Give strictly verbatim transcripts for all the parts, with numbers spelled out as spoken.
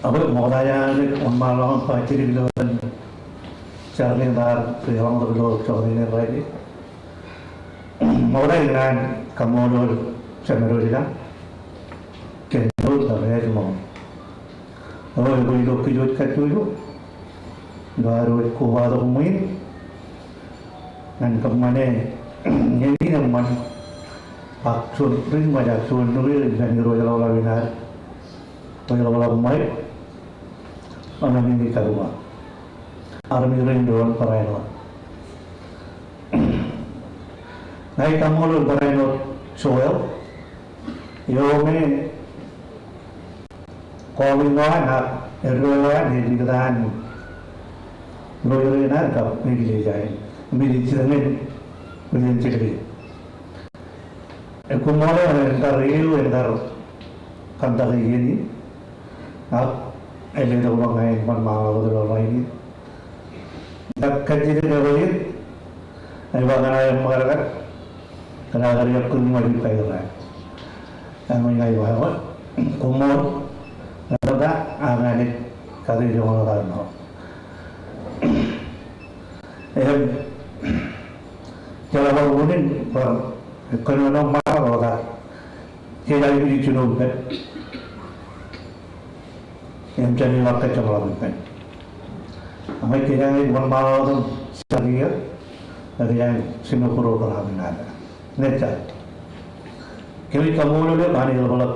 Ak ṃokta jān an wōnṃaanḷọk im bajjek ilo etan jar kein raar eḷọk ilo jota in rainin. Ṃokta ikōṇaan kaṃṃoolol Jemedwōj ilañ kōn mour eo ej ṃool. Eo ekwōj ilo kōj wōj kajjojo ilo ad wōj kobatok ṃwiin ñan kōṃṃane iien in eṃṃan ak juon ri ṃōj ak juon nukū ippān Irooj ḷapḷap in ad. Ḷapḷap ṃae, amen in ikaduwa. Armej rein doon barāinwōt. Ña ij kaṃṃoolol barāinwōt Joel eo me kọọli eo an ak eddo eo an ej likūt an irooj rein ad kab eklejia in im ej jitōñ in bwijin jilkin. Ekwe ṃool eo en kar eo en kar kōntak iien in ak ej letok ḷọk ña in wōnṃaanḷọk wōt ilo rainin. Kab kajjitōk eo in ej ba kōn aer ṃōkaj kōn aer kar iọkwe ṃōj ippa ippān. Eṃōj ña ij ba wōt koṃṃool eo ta ak ña ij kate joñan wōt ad ṇo. Im jeḷā bar unin bar kōnono ṃaanḷọk eo ta jej aikuj jino ippān im jenaaj kajjoḷọk ippān. Ak ñe kōjeañ wōnṃaanḷọk im jar kiiō, kōjeañ jino program in ad. Ñe jar, kōmij kaṃṃoolol eok an eḷapḷap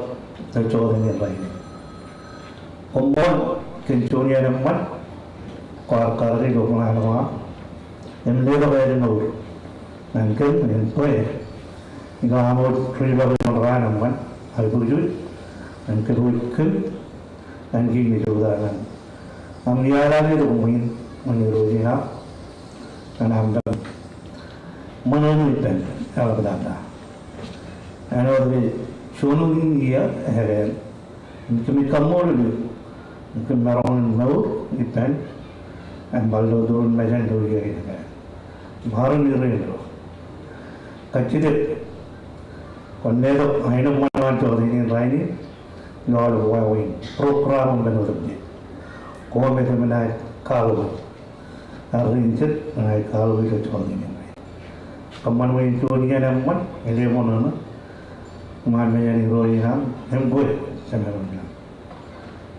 ilo jota in rainin. Koṃṃool kōn juon iien eṃṃan kwaar karōk ilo plan eo aṃ im letok ālikin mour ñan kōm im bwe ilo aṃ wōj ri-ippān raan eṃṃan aikuj wōj ñan kōm wōj kōm ñan kein ej oktak ñan aṃ iaḷ eo ej tok ṃwiin ñan Irooj in aṃ ñan aṃ ṃōṇōṇō ippān eḷaptata. Āinwōt ke juon in iiō ekāāl im kōmij kaṃṃoolol eok im kōm maroñ in mour ippān im bar lo turin mejān ilo iiō in ekāāl im armej rein ro. Kajjitōk kwōn letok aenōṃṃan eo an jota in rainin ilo aolep wāween program in men otemjej. Ko me kōm naaj kwaḷọk eok. Ak ri-injet ña ij kwaḷọk eok ilo jota in rainin. Kōṃṃan bwe in juon iien eṃṃan ilo ṃōṇōṇō iṃaan mejān Irooj in aṃ im kwe Jemedwōj ilañ.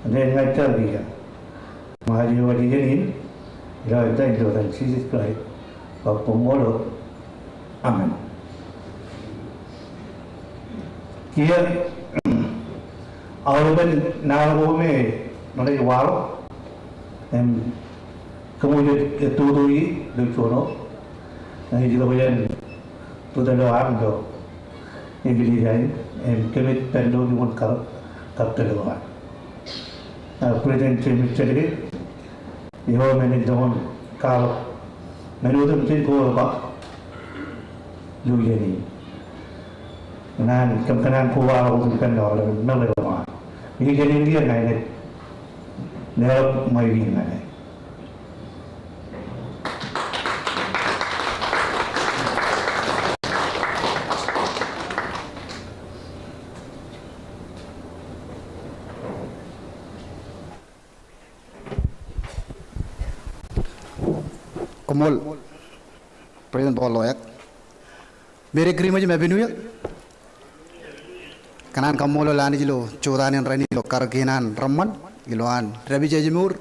Ak ña ij jar kiiō im aje waj iien in ilo etan, ilo etan Jisōs Kraist, bwe koṃṃool wōt. Amen. Kiiō aolepen naan ko me ṇe ej waḷọk im kōmwōj ej toto ie ilo juon wōt, ña ij itok jān ri-tōl eo aṃ ilo eklejia in im kōmij pād ilo kōn kar kab tōl eo aṃ. Ak President James J. Eo me ej itok im kwaḷọk men otemjej ko eḷap ilo iien in. Naan kōm kōṇaan kobaḷọk wōt ippān aolepen men eo aṃ. Ilo iien in kiiō ña ij leḷọk ṃaik in ñan e. Koṃṃool President Paul Loyak. Merry Christmas im Happy New Year. Kōṇaan kaṃṃoolol Anij ilo jota in rainin ilo kar kein an reṃṃan ilo an dāpij ājmour.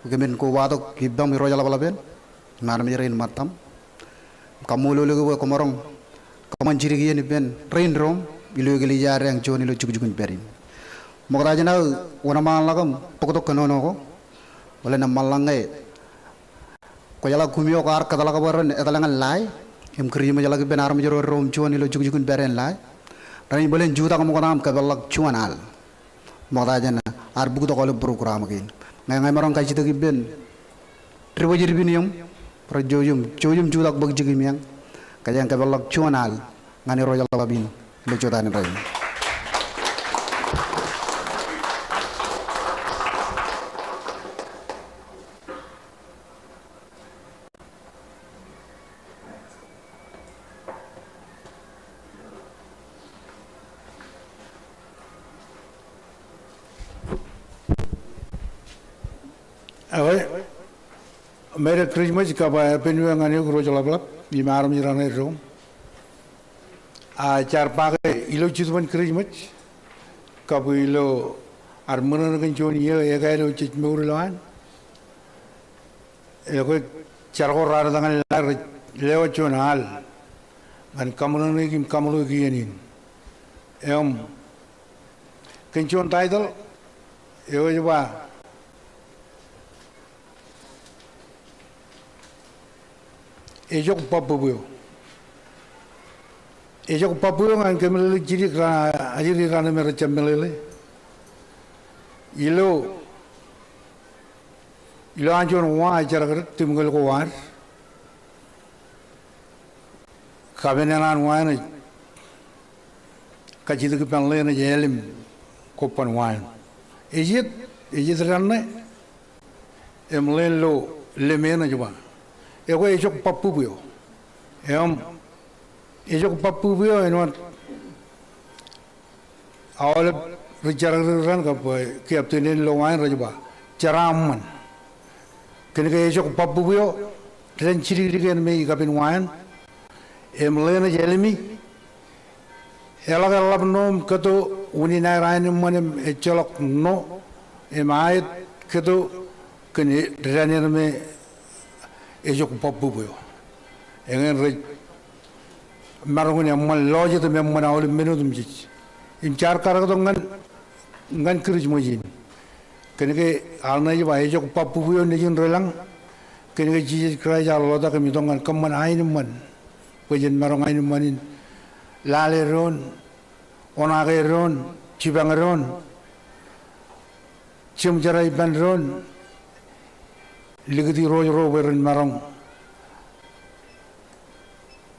Kōmin kobatok ippaṃ Irooj ḷapḷap in im armej rein ṃōttam. Kaṃṃoolol eok bwe koṃaroñ kōṃṃan jidik iien ippān rein doon ilo eklejia ad eañ juon ilo jukjuk in pād in. Ṃokta jān aō wōnṃaanḷọk im bōktok kōnono ko, bōlen eṃṃanḷọk ñe kwōjeḷā kumi eo kwaar kōtḷọk bwe ren etḷọk ñan Lae im Kūrijṃōjḷọk ippān armej ro rej doon juon ilo jukjuk in pād in Lae. Rainin bōlen jutak ṃokta im kōpeḷḷọk juon al ṃokta jān ad bōktok aolep program kein. Ñe ña ij maroñ kajjitōk ippān ri-bōjjed pin eṃ rej jouj im, jouj im jutak bōk jikin eañ, kōjeañ kōpeḷḷọk juon al ñan Irooj ḷapḷap in ilo jota in rainin. Ekwe, Merry Christmas kab Happy New Year ñan eok ro jeḷapḷap im armej raṇe eddo. A, jaar ba ke ilo Jetōb in Christmas kab ilo ad ṃōṇōṇō kōn juon iiō ekāāl eo jej mour ilowaan, ekwe, jar ko raar etal ñan lae rej lewōj juon al ñan kaṃōṇōṇōik im kaṃōṇōik iien in. Im kōn juon title eo ej ba Ejok Babbub Eo. Ejok babbub eo ñan kōmeḷeḷeik jidik raṇ, ajri raṇe me rej jab meḷeḷe. Ilo, ilo an juon wa ej jerakrōk, Timōkel ko ad, kapen eṇ an wa eṇ ej kajjitōk ippān leen ej ālim kobban wa eṇ. Ej iet, ej iet daṇe im leen lo lem eṇ ej ba, ekwe ejok babbub eo. Im ejok babbub eo āinwōt aolep ri jerakrōk raṇ kab, eh, captain eṇ lo wa eṇ rej ba, jeraaṃṃan. Kōnke ejok babbub eo, dān jidikdik eṇ me ej kapen wa eṇ, im leen ej ālimi, eḷak eḷap ṇo im kōto unin aer aenōṃṃan im ejjeḷọk ṇo im aet kōto kōn dān eṇ me ejok babbub eo. Eñin rej maroñ in eṃṃan lọjet im eṃṃan aolep men otemjej. Im jaar karōktok ñan, ñan Christmas in. Kōnke ear ṇe ej ba ejok babbub eo nejin ri lañ. Kōnke Jisōs Kraist ear ḷotak im itok ñan kōṃṃan aenōṃṃan bwe jen maroñ aenōṃṃan in lale doon, oṇaake doon, jipañ doon, jemjerā ippān doon, likūt irooj ro bwe ren maroñ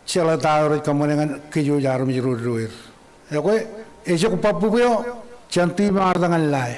jeḷā ta eo rej kōṃṃane ñan kōj wōj armej ro eddo er. Ekwe, ejok babbub eo, jān tiim eo ear etal ñan lae.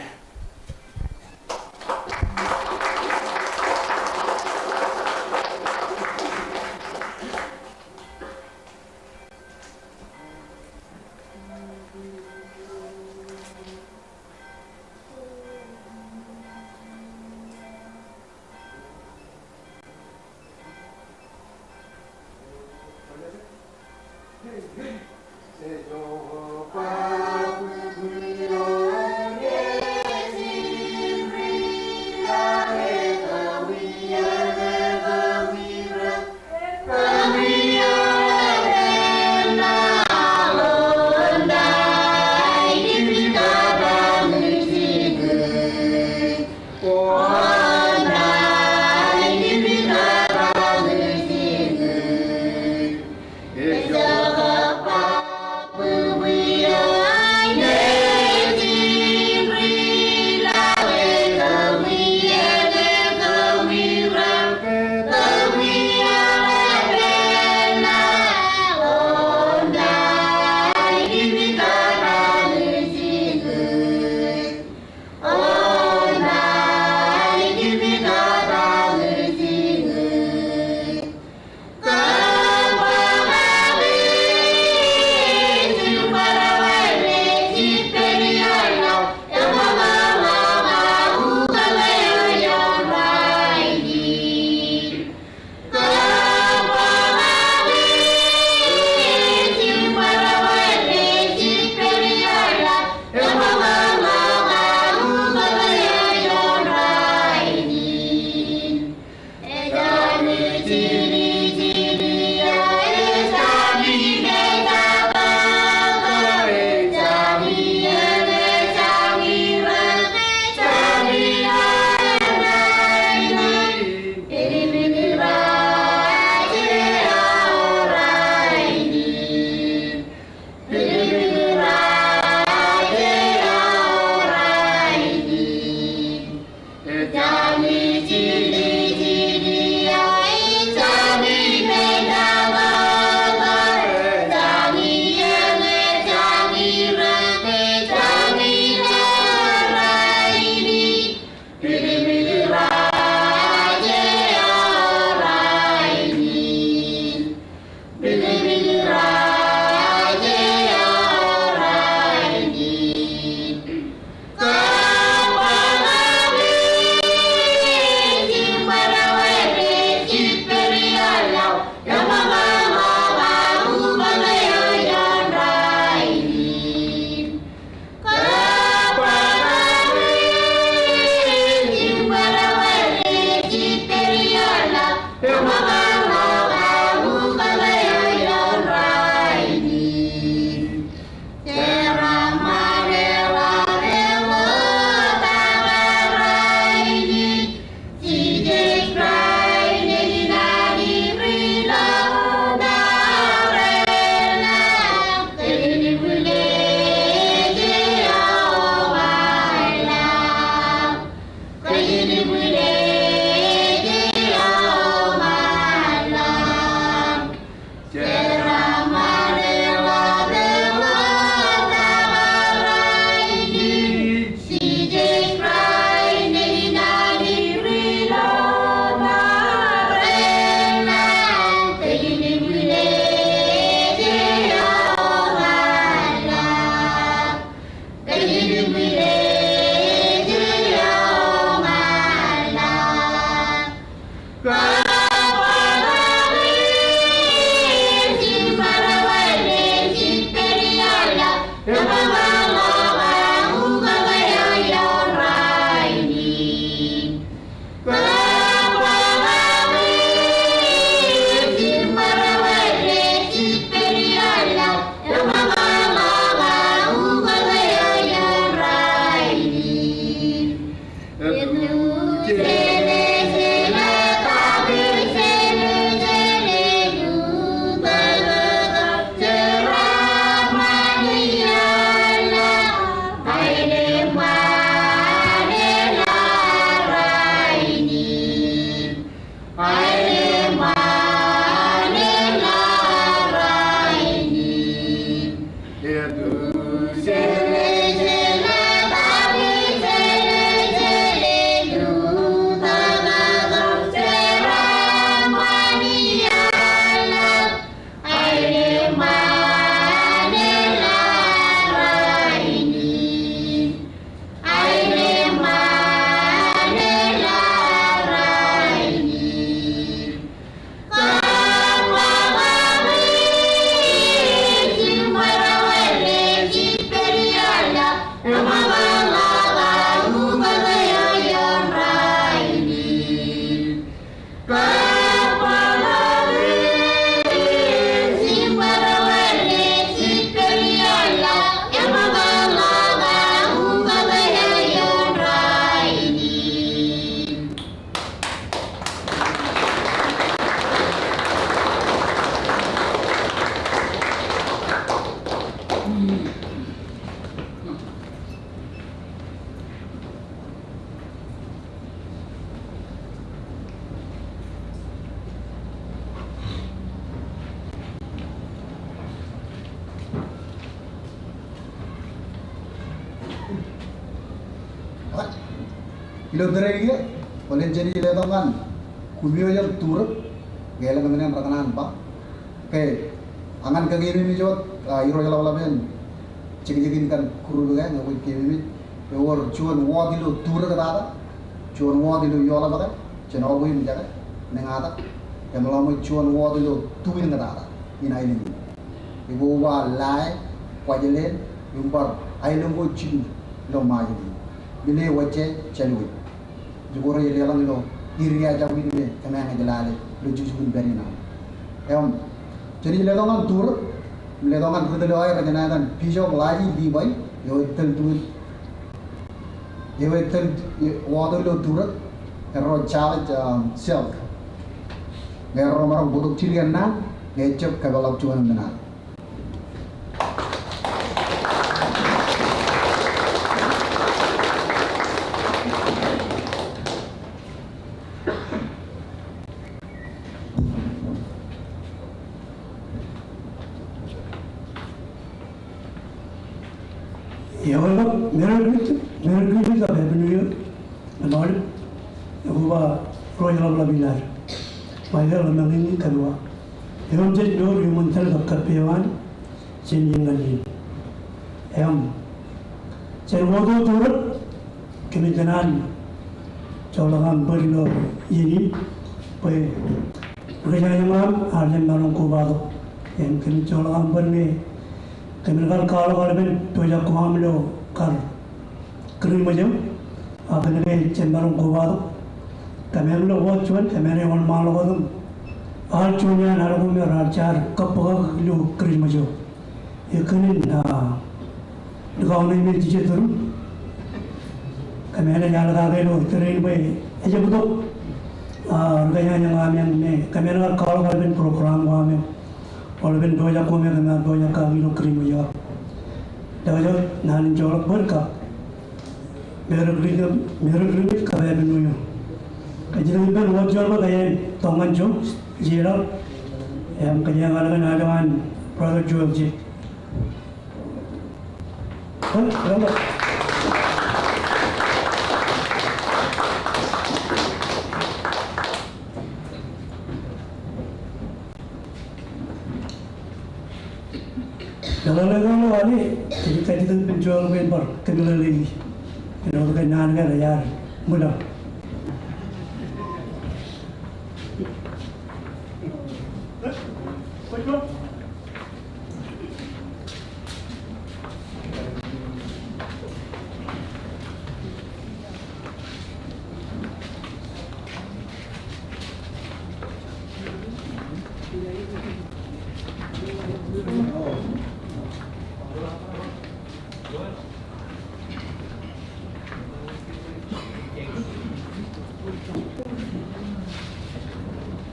Ilo tōre in kiiō, bōlen jenaaj letok ñan Kumio Jen Turōk, ke elōñ men en rekōṇaan ba. Ke ñan kakeememej wōt, a, irooj ḷapḷap in jekjekin kōn group eo ñe kwōj keememej. Ewōr juon wōt ilo Turōk tata, juon wōt ilo Ioḷapḷap, jān Obuin jake, Neñatak, im ḷak ṃōj juon wōt ilo Tuwin tata, in aelōñ in. Eo ba Lae, Kuwajleen, im bar aelōñ ko jilu ilo Ṃajeḷ in. Mile wōjjāāj jān wōj. Ij kōrā ej leḷọk ilo area jabdewōt me kōmeañ ej lale ilo jukjuk in pād in aṃ. Im jenaaj letok ñan Turōk, im letok ñan ri tōl eo aer, rej ṇa etan Bishop Laji Libai, eo ej tōl Turōk, eo ej tōl wōt ilo Turōk, erro Charles, um, Silk. Ñe erro maroñ bōktok jidik ennaan, ñe ejab kōpeḷḷọk juon men ad. Eo, Merry Christmas, Merry Christmas, Happy New Year. Ṃool, eo ba irooj ḷapḷap in ad. Ṃae eo ḷōmṇak in kōn wa. Eo im jej mour iuṃwin tōl kab kōpeewan jān iien ñan iien. Im jān wōt eo Turōk, kōmij kōṇaan joḷọk aṃ bōd ilo iien in, bwe ri kōjañjañ eo aṃ ear jab maroñ kobatok. Im kōmij joḷọk aṃ bōd ñe kōmin kar kwaḷọk aolepen pojak ko aṃ ilo kar Kūrjin ṃōj eo, a, kōnke ejab maroñ kobatok. Kōmeañ ilo wōt juon, kōmeañ ej wōnṃaanḷọk wōt im ear juon iaan al ko me raar jaar kōbbōkak ilo Kūrjin ṃōj eo. Ekōn in, a, likao ṇe me jijet turuṃ. Kōmeañ ej al kake ilo tōre in bwe ejab itok, a, ri kōjañjañ eo aṃ me kōmeañ kar kwaḷọk aolepen program ko aṃ eo. Aolepen pojak ko me kōmeañ pojak kake ilo Kūrjin ṃōj eo. Ḷọk eo, naan in joḷọk bōd kab Merry Christmas, Merry Christmas kab Happy New Year. Kajjitōk ippān wōt juon bwe ke ej tok ñan Joe, J R, im kōjeañ al kōn aolep an Brother Joel J. Meḷeḷe eo ilo ale, ej kajjitōk ippān Joel bwe en bar kōmeḷeḷeiki. Āinwōt ke naan ke rej ar ṃwilaḷ.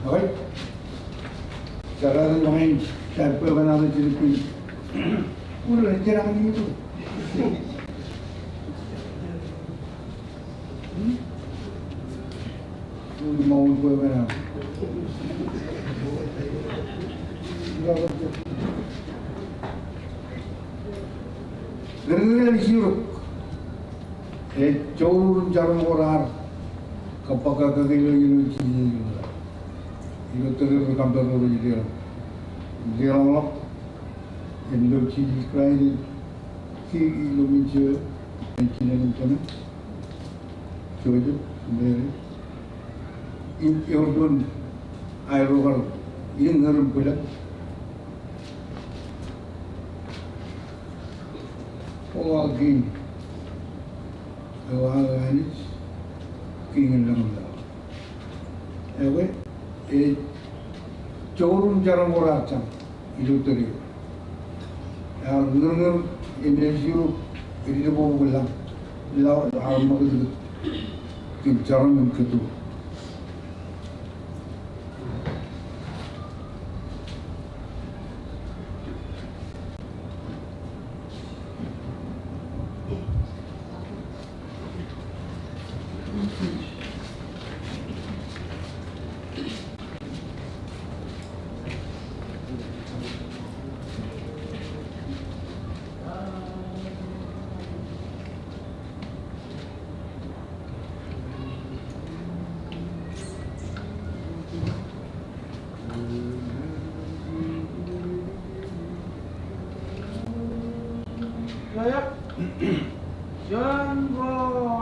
All right. Jar alen ṃōñā in, jar bwe kōn aō jidik in. Ur, jar alen ṃōñā in. Ri-, ri-, ri-, ri-, ej jour im jarom ko raar kōbbōk kake ilo, ilo, ilo, ilo tōre ro kampare ro rej deḷọñ. Deḷọñḷọk im ilo Jisōs Kraist, ej kiiō ilo men eo, ej kiiō ilo men eo. Joseph, Mary, im ewōr juon aerro kar iien eo im bwilōñ. O aō kiiñ, o aō Anij, kiiñ in lañ im laḷ. Ekwe, ej jour im jarom ko raar jañ ilo tōre eo. Ear ñūrñūr im ej jiro editōbōbōk lañ, laḷ, ear ṃakūtkūt kōn jarom im kōttu. Juon, ruo,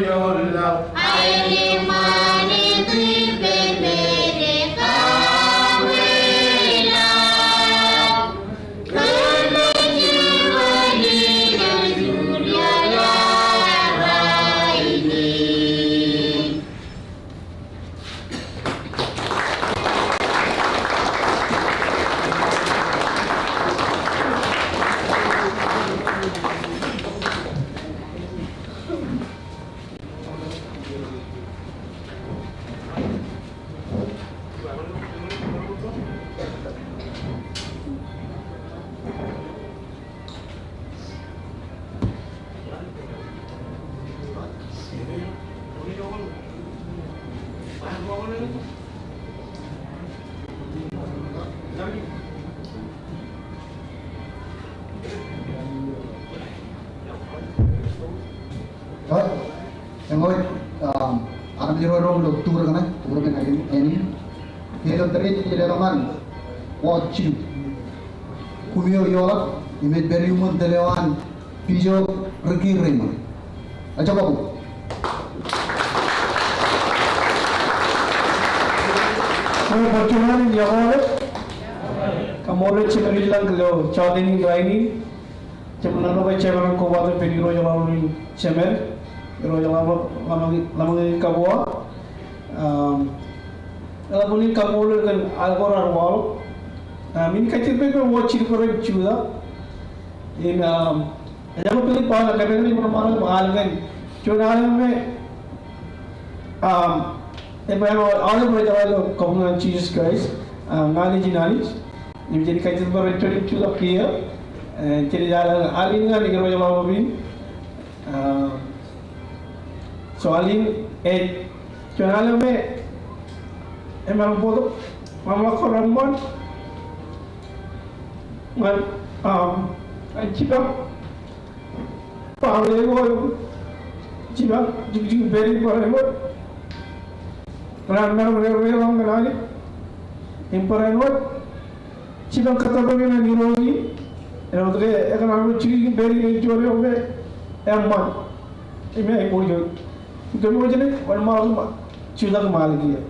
eoon. Eo, eñooj, um, armej ro ilo tukur kaṇe, tukur kaṇe, eñin. Kiiō tōre ilo etan wōt jilu. Koṃ eo ioḷaḷ, im ej pād iuṃwin tōl eo an Bishop Ricky Raymer. Ejako. Eo, bōk juon alen iọkwe. Kaṃṃoolol Jemān ilo jota in rainin. Jemān eo ej Jemān eo kobatok ippān Irooj ḷapḷap in Jemān, Irooj ḷapḷap, ḷōmṇak in, ḷōmṇak in kabōwa. Um, eḷap in kaṃṃoolol kōn aḷ ko raar waḷọk. Um, in kajjitōk bwe wōt jidik bwe ren jutak. Im, um, ejako believe ba ḷak kōn aḷ kōn juon aḷ me, um, ej ba aolep ro rej jeḷā ilo kabuñ an Jesus Christ, uh, ñan Anij. Im jen kajjitōk bwe ren jutak kiiō, eh, jen jeḷā aḷ in ñan Irooj ḷapḷap in. Ah, so aḷ in ej juon aḷ me emaroñ bōktok, emaroñ ḷọk kōn eṃṃan ñan, um, an jipañ. Ba aolep eo jipañ, jukjuk in pād in barāinwōt. Barāinwōt, barāinwōt, barāinwōt. Jipañ kōttōpar in an Irooj in, āinwōt ke ekōṇaan bwe jukjuk in pād in ej juon eo me eṃṃan im emotion. Im kōmij wōj ṇe, wōnṃaanḷọk im jutak im aleluia.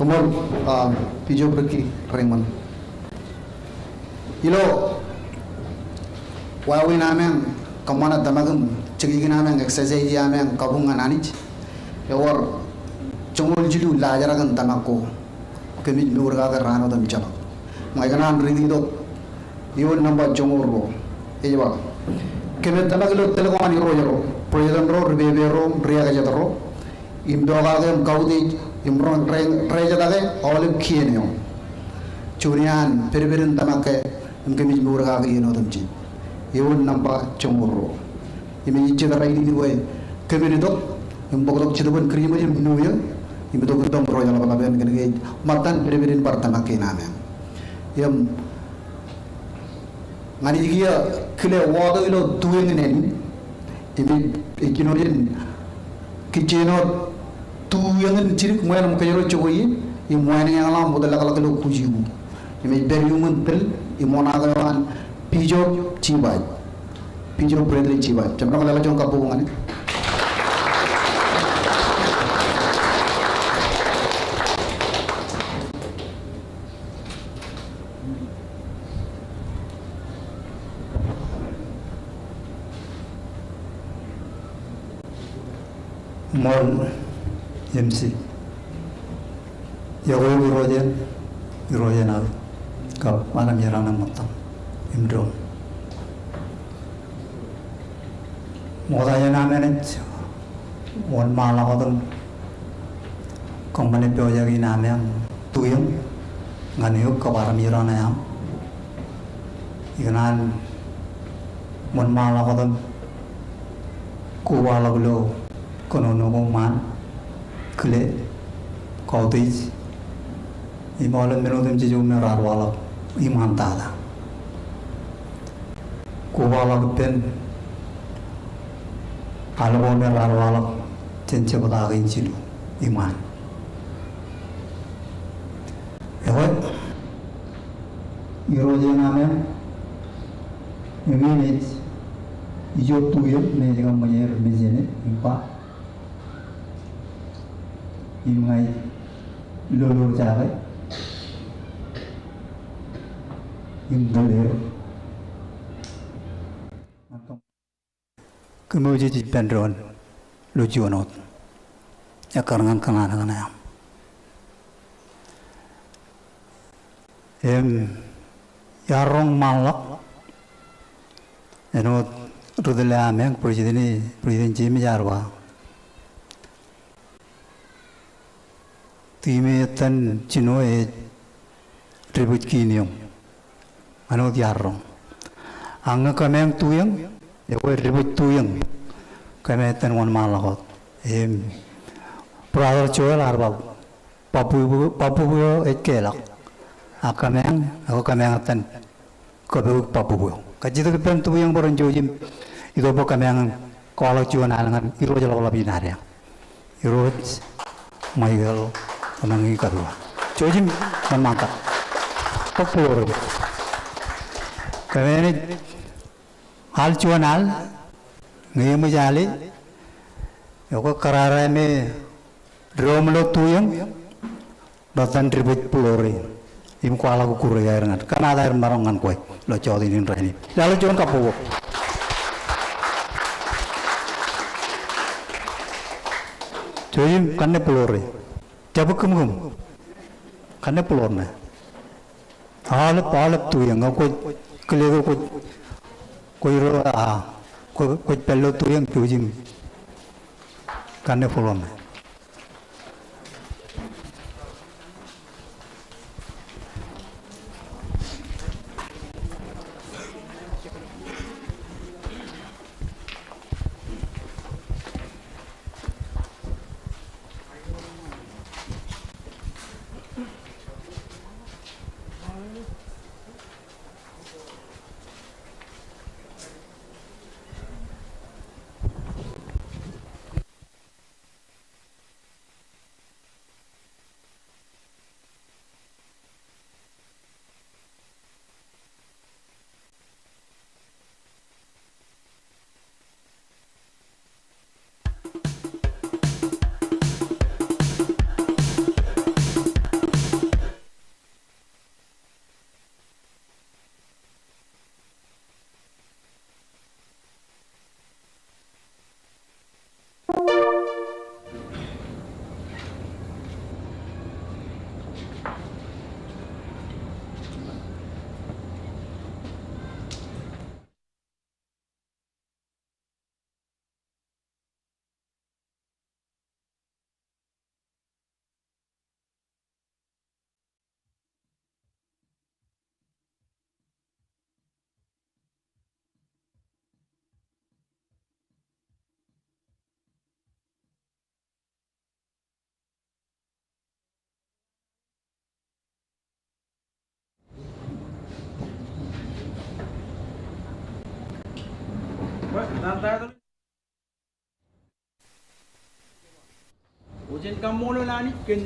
Koṃṃool, ah, Bishop Ricky Raymond. Ilo wāween ameañ, kōṃṃane tōmak im jekjekin ameañ, exercise ameañ kabuñ ñan Anij. Ewōr joñoul jilu laajrak in tōmak ko kōmij mour kake raan otemjeḷọk. Ña ikōṇaan riiti tok eoon nōṃba joñoul ruo. Ej ba, kōmij tōmak ilo tōl ko ñan irooj ro, president ro, ri pepe ro, ri-ekajet ro, im pokake im kautiej im ro, re-, rejetake aolep kien eo. Juon iaan pedped in tōmak ke im kōmij mour kake iien otemjej. Eoon nōṃba joñoul ruo. Im ej jet rainin bwe kōmin itok im bōktok Jetōb in Kūrijṃōj im New Year im itok ilo irooj ḷapḷap eṇ kōnke ej ṃōttan pedped in bar tōmak kein ameañ. Im ñan ij kiiō kile wōt ilo tuiōñ in āne in, im ej, ej jino jān kijjien wōt tuiōñ in jidik ṃweeṇ im kōjro jokwe ie, im wānōk eñḷọk im wōtlọklọk ilo kujiku. Im ej pād iuṃwin tōl im oṇaak eo an Bishop Jibaj. Bishop Bradley Jibaj. Jemḷọk leḷọk juon kabbokbok ñan e. Ṃool, M C. Iọkwe eok Irooj eṇ, Irooj eṇ aō, kab armej raṇe ṃōttan im doon. Ṃokta jān amen ej wōnṃaanḷọk wōt im kōṃṃane pojak in ameañ tuiōñ ñan eok kab armej raṇe aṃ. Ikōṇaan wōnṃaanḷọk wōt im kobaḷọk ilo kōnono ko iṃaan, kile, kautiej, im aolep men otemjej eo me raar waḷọk iṃaan tata. Kobaḷọk ippān al ko me raar waḷọk jān jebta kein jilu iṃaan. Ekwe, Irooj eṇ ameañ, eñin ej ijo tuiōñ me ej kab ṃōj er mejāne im ba, im ña ij lolorjake im tōl er. Kōmij ippān doon ilo juon wōt. Ekkar ñan kōṇaan kaṇe aṃ. Im iar roñ ṃaanḷọk āinwōt ri tōl eo ameañ, President, President James ear ba, timi ettan jino ej dibōj kien eoñ. Āinwōt iar roñ. Ak ñe kōmeañ tuiōñ, ekwe dibōj tuiōñ kōmeañ ettan wōnṃaanḷọk wōt. Im Brother Joel ear ba, bōkbōk, bōkbōk eo ej keḷọk. Ak kōmeañ, ekwe kōmeañ ettan kōpooj bōkbōk eo. Kajjitōk ippān tuiōñ bwe ren jouj im itok bwe kōmeañ kwaḷọk juon al ñan Irooj ḷapḷap in adeañ, Irooj Michael Emangi Kabua. Jouj im wōnṃaantak. Bōk bōk eo rej. Kōmeañ ej al juon al, ñe eṃōj ale, ekwe kōrā ro me doom ilo tuiōñ, rej itōn dibōj bōk eo rej im kwaḷọk ukkure aer ñan, kōmaat aer maroñ ñan kwe ilo jota in rainin. Lale juon kabbokbok. Jouj im kanne bōk eo rej. Jab kūmkūm. Kanne bōk eo ṇe. Aolep, aolep tuiōñ, kwōj kile ke kwōj, kwōj ro, a, kwōj, kwōj pād ilo tuiōñ, jouj im kanne bōk eo ṇe. O jen kaṃṃoolol Anij kōn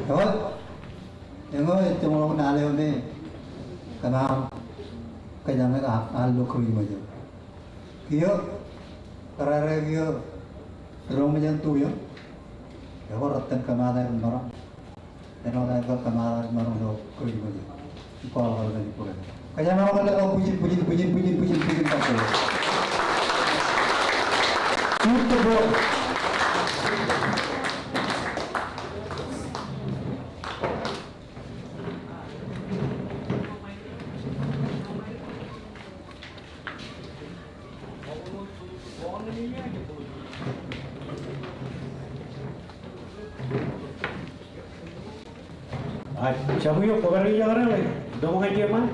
Ewōr, eñeo ej joñoul ḷọk naan eo me kōmaroñ kōjañe ak al ilo Kūrijṃōj eo. Kiiō, kōrā eo kiiō, ri-roñjake eo, ekwe rej itōn kōmaat aer maroñ. Āinwōt aer kōmaat aer maroñ ilo Kūrijṃōj eo. Kwaḷọk kōn bōktok. Kōjañe ṃōk ḷọk bwijin, bwijin, bwijin, bwijin, bwijin, bwijin, kabbokbok. Good job. Ak jab eo, kwō pād ijoko ro, ḷe, tok ñan jeṃaan.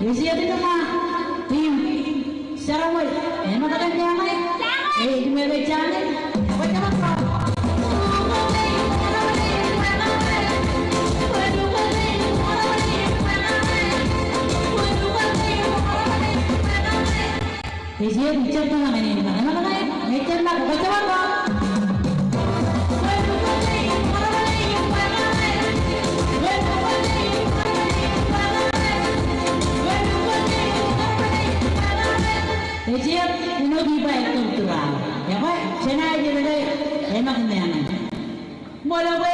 Ej itok ñan team Saramwel. Eṃṃan kōn ñan e. Ej itok ñan e. Ej itok ñan e. Eṃṃan kōn ñan e. Ej itok ñan e.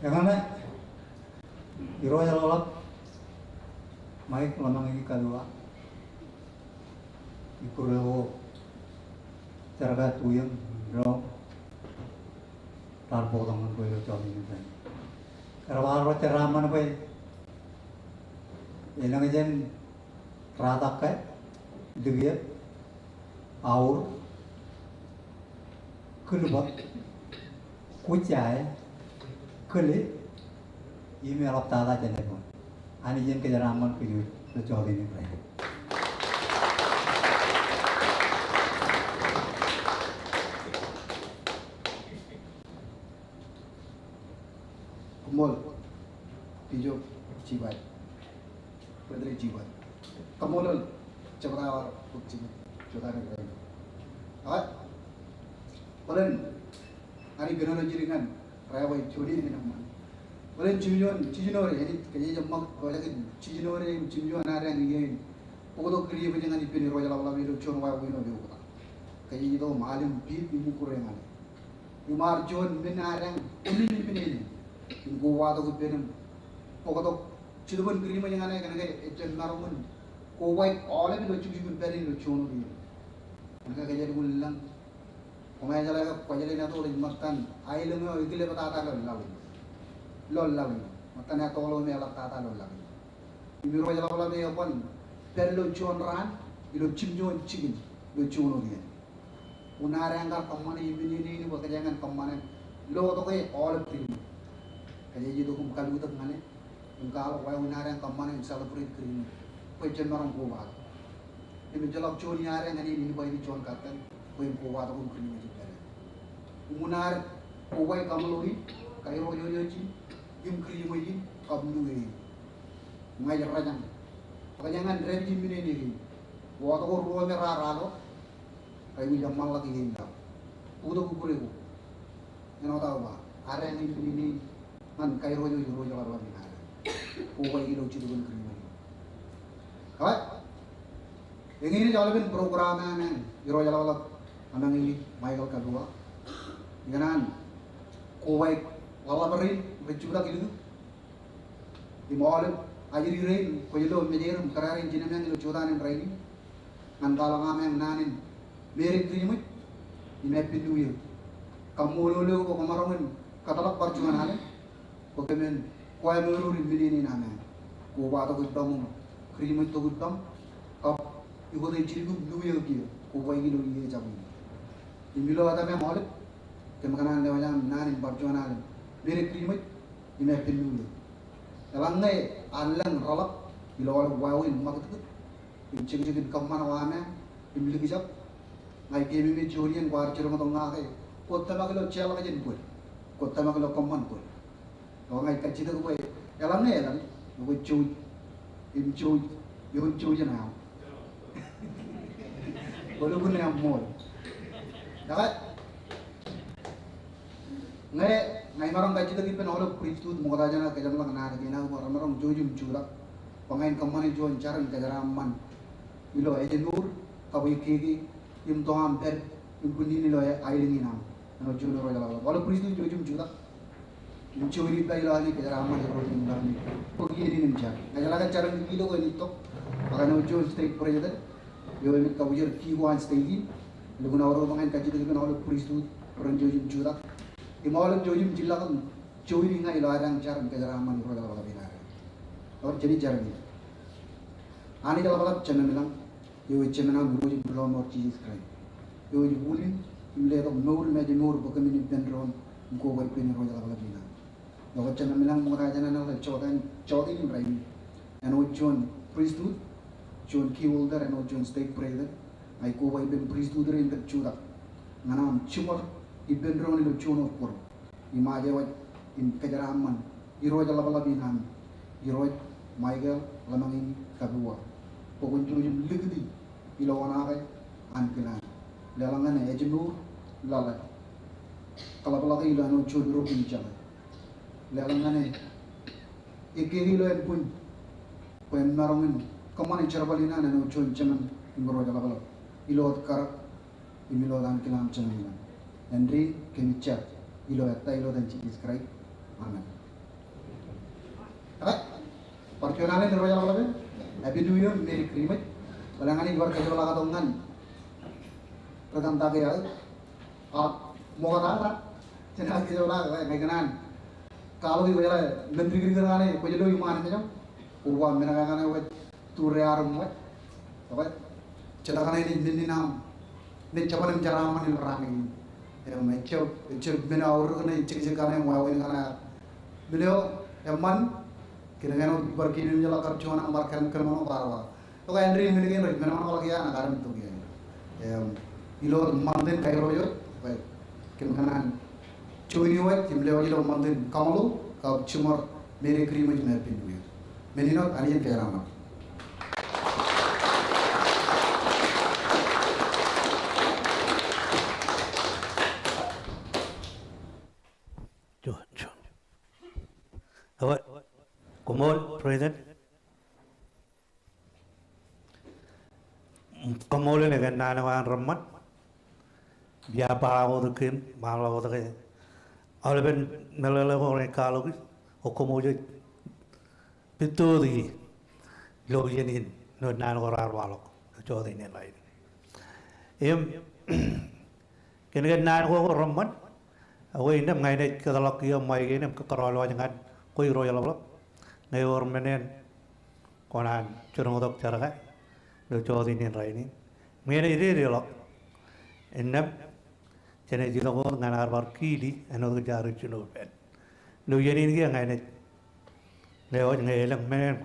Eñṇe, Irooj eḷapḷap, Mike Ḷōmāñi Kalua, ikkure ko jerkaktuwiañ ilo raar bōktok ñan bwe ilo jota in. Kar bar ro jeraaṃṃan bwe elōñ jān rātak ke, likjab, aur, kilbōk, kujjae, kile, im eḷaptata jān edwōj. Anij en kōjeraaṃṃan kōj ilo jota in rainin. Koṃṃool, Bishop Jibai. Brethren Jibai. Koṃṃool, jebta eo aō bōk jikin jota in rainin. Ak, bōlen, Anij kōnono jidik ñan rainin bwe juon in eṃṃan. Bōlen jimjuon, jijinoore, Anij kōjeañ ṃōk, bōlen jijinoore im jimjuon ad eñin bōktok kūr im bwe ñan ippān Irooj eḷapḷap ilo juon wāween eo eoktak. Kōjeañ itok im al im piit im ukkure ñan e. Im ear juon men ad eñin, men in men in. Im kobatok ippān im bōktok Jetōb in kūr im bwe ñan e kōnke ejjab maroñ in kobaik aolep ilo jukjuk in pād in ilo juon wōt iien. Kōnke kōjatdikdik in lōñ. Koṃ jeḷā ke Kuwajleen ej tok ej ṃōttan aelōñ eo ekilep tata ilo laḷ in. Ilo laḷ in. Ṃōttan ettoḷ eo me eḷaptata ilo laḷ in. Im Irooj eḷapḷap eo eban pād ilo juon raan, ilo jimjuon jikin, ilo juon wōt iien. Unin ad eñ kar kōṃṃane ippān men in bwe kōjeañ kōṃṃane lotok e aolep kūr im bwe. Kōjeañ itok im kalutōk ñan e. Im kwaḷọk wāween ad eñ kōṃṃane im celebrate kūr im bwe. Bwe ejjab maroñ kobatok. Im ejjeḷọk juon iaan ad eñ ñan in invite juon katten. Bwe im kobatok im kūr im ej pād. Im unin ad kobaik kaṃṃoolol in, kairrojoj in, im kūr im ej in, kab New Year in. Ña ij rōjañ. Bwe kōjeañ dāpij men in kein. Wōt ko ruo me raar ḷọk. Rej wōj jeṃḷọk iien ḷọk. Bōktok ukkure ko. Āinwōt aō ba, ad eñ in men in ñan kairrojoj Irooj eḷapḷap in ad eñ. Kobaik ilo Jetōb in kūr im bwe. Kab, eñin ej aolepen program eo an Irooj eḷapḷap Ḷōmāñi Michael Kalua. Ikōṇaan kobaik ḷōḷḷap rein rej jutak ilikūt. Im aolep ajri rein kwōj lo mejeir im kōrā rein jinem eñ ilo jota in rainin. Ñan kwaḷọk ameañ naan in Merry Christmas im Happy New Year. Kaṃṃoolol eok bwe kwōmaroñ in kōtḷọk bar juon alen bwe kōmin kwaḷọk ṃōk in men in ameañ. Kobatok ippaṃ im Christmas tok ippaṃ kab ikōte jidik im New Year kiiō. Kobaik ilo iiō ejabwi in. Im ilo etaṃ aolep kōm kōṇaan lewōj aṃ naan in bar juon alen Merry Christmas im Happy New Year. Eḷaññe allōñ reḷap ilo aolep wāween ṃakūtkūt im jekjek in kōṃṃan eo ameañ im likjab. Ña ij keememej juon iien kwaar jiroñtok ña ke kwōj tōmak ilo jeḷā jān bōd. Kwōj tōmak ilo kōṃṃan bōd. Eo ña ij kajjitōk bwe eḷaññe eḷaññe kwōj jouj im jouj ioon jouj in aṃ. Kwōlukkuun eṃṃool. Ekwe, ñe ña imaroñ kajjitōk ippān aolep priesthood ṃokta jān aō kōjeṃḷọk naan kein aō bwe remaroñ jouj im jutak bwe ña in kōṃṃane juon jar in kōjeraaṃṃan ilo ājmour kab ekkeke im to aṃ pād im bwinnin ilo aelōñ in aṃ. Āinwōt juon Irooj eḷapḷap. Aolep priesthood jouj im jutak. Im jouj in pād ilo ami kōjeraaṃṃan Irooj im ḷak ami bōk iien in im jar. Ña ij jeḷā ke jar in kiiō ko enaaj itok. Ak āinwōt juon stake president eo enaaj kabwijer kiiō ko an stake in. Lukkuun aorōk bwe ña in kajjitōk ippān aolep priesthood ren jouj im jutak. Im aolep jouj im jilọk im jouj in ña ilo ad eñ jar in kōjeraaṃṃan Irooj eḷapḷap in ad eñ. Ewōr jen jar in. Anij eḷapḷap Jemem ilañ. Eo ej Jemān aṃ Irooj im Rilọmọọr Jisōs Kraist. Eo ej wūnin im letok mour im ājmour bwe kōmin ippān doon im koba ippān Irooj eḷapḷap in aṃ. Eo ej Jemem ilañ ṃokta jān aō ṇe jota in, jota in rainin. Āinwōt juon priesthood, juon key holder, āinwōt juon stake president. Ña ij koba ippān priesthood rein kōn jutak ñan aṃ jiṃor ippān doon ilo juon wōt bōro. Im aje waj im kōjeraaṃṃan Irooj eḷapḷap in aṃ, Irooj Michael Ḷōmāñi Kabua. Bwe kwōn jouj im likūti ilo oṇaake ankilaan. Leḷọk ñan ājmour, laḷ, kōḷapḷọk ilo āinwōt juon ruk im jeḷā. Leḷọk ñan ekkeke ilo ānbwin bwe en maroñ in kōṃṃane jerbal in an āinwōt juon Jemān im Irooj eḷapḷap ilo wōt karak im ilo wōt ankilaan Jemem ilañ. Āindein kōmij jar ilo ettā ilo etan Jisōs Kraist. Amen. Juon alen ro jeḷap ḷọk, Happy New Year, Merry Christmas. Bōlen ñan ij bar kōjepḷaaktok ñan ri-kōntak eo aō. Ak ṃoktata, jenaaj kōjepḷaak ñe ikōṇaan kwaḷọk eo kwōjeḷā men dikdik kaṇe, kwōj lo iṃaan mejaṃ. Koba men kaṇe kwōj tūrear ṃōj. Okay. Jet kaṇe ej men in aṃ, men jabdewōt im jeraaṃṃan ilo raan in. Im ejjab, ejjab men eo aorōk ṇe jekjek kaṇe im wāween kaṇe. Men eo eṃṃan, kōnke āinwōt bar kiin im jeḷā kar juon aṃ bar kōn, kōnṃōṇō bar bar. Tok āindein men kein rej men eo bar ḷọk ia, ṇa kar im tok ia. Im ilo ṃantin kairo eo, okay. Kōm kōṇaan join you im lewōj ilo ṃantin kaṃṃoolol, kab jiṃor Merry Christmas im Happy New Year. Men in wōt, Anij en kōjeraaṃṃan. Juon, juon. Ewe, koṃṃool, President. Kaṃṃoolol kōn naan ko an reṃṃan. Iar ba wōt kein, ba wōt ke aolepen meḷeḷe ko rej kwaḷọk, ak koṃ wōj pād wōt ie ilo iien in, ilo naan ko raar waḷọk, jota in rainin. Im, kōn, kōn naan ko reṃṃan, ak innām ña inaaj kōtḷọk kiiō ṃaik in im kōkōrọọl wōj ñan kwe irooj ḷapḷap. Ñe ewōr men en kwōn an jinoñtok jerkakpeje ilo jota in rainin. Im ñe enaaj dedeḷọk, innām jenaaj itok wōt ñan ad bar kile āinwōt ke jaar jino ippān. Ilo iien in kiiō ña inaaj lewōj ñe elōñ men en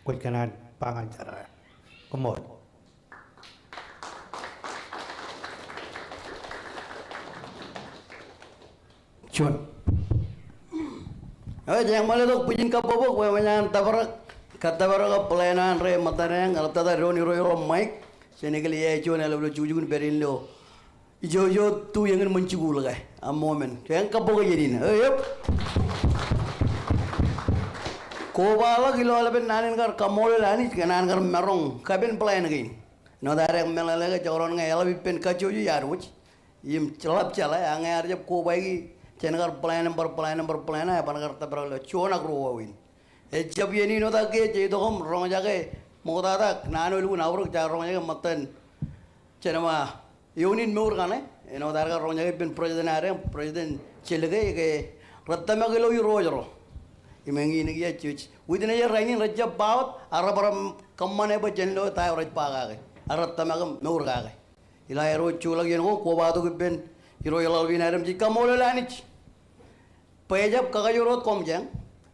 kwōj kōṇaan ba ñan jerkakpeje. Koṃṃool. Juon. Eo, jej ṃōkaj tok bwijin kabbokbok bwe eṃōj an tōprak, kōttōprak ak plan eo an ri-ṃōttaneañ, eḷaptata doon irooj ro ṃaik, jenaaj kile ia juon eḷap ilo jukjuk in pād in ilo ijo, ijo tu eñin ṃōn jikuuḷ ke, a ṃomen. Jej kabbokbok iien in. Eo, yep. Kobaḷọk ilo aolepen naan in kar kaṃṃoolol Anij, kōn an kar maroñ kapen plan kein. Āinwōt ad meḷeḷe ke jekdọọn ñe eḷap ippān kajjojo iar wōj. Im ḷap jeḷā, ak ñe ear jab kobaiki, jen kar plan im bar plan im bar plan, eban kar tōprak ilo juon ak ruo wāween. Ejjab iien in wōt ak kiiō jej itok im roñjake ṃoktata, naan eo elukkuun aorōk jaar roñjake ṃōttan, jen ba, eoon in mour kaṇe, āinwōt ad kar roñjake ippān President ad, President Jelke, ke rej tōmak ilo irooj ro. Im eñin kiiō jej witness e rainin rej jab ba wōt, ak rebar kōṃṃane bwe jen lo ta eo rej ba kake. Ak rej tōmak im mour kake. Ilo aer wōj juḷọk iien ko, kobatok ippān irooj ḷaḷap in ad im jej kaṃṃoolol Anij bwe ejab kakajoor wōt koṃ jeañ,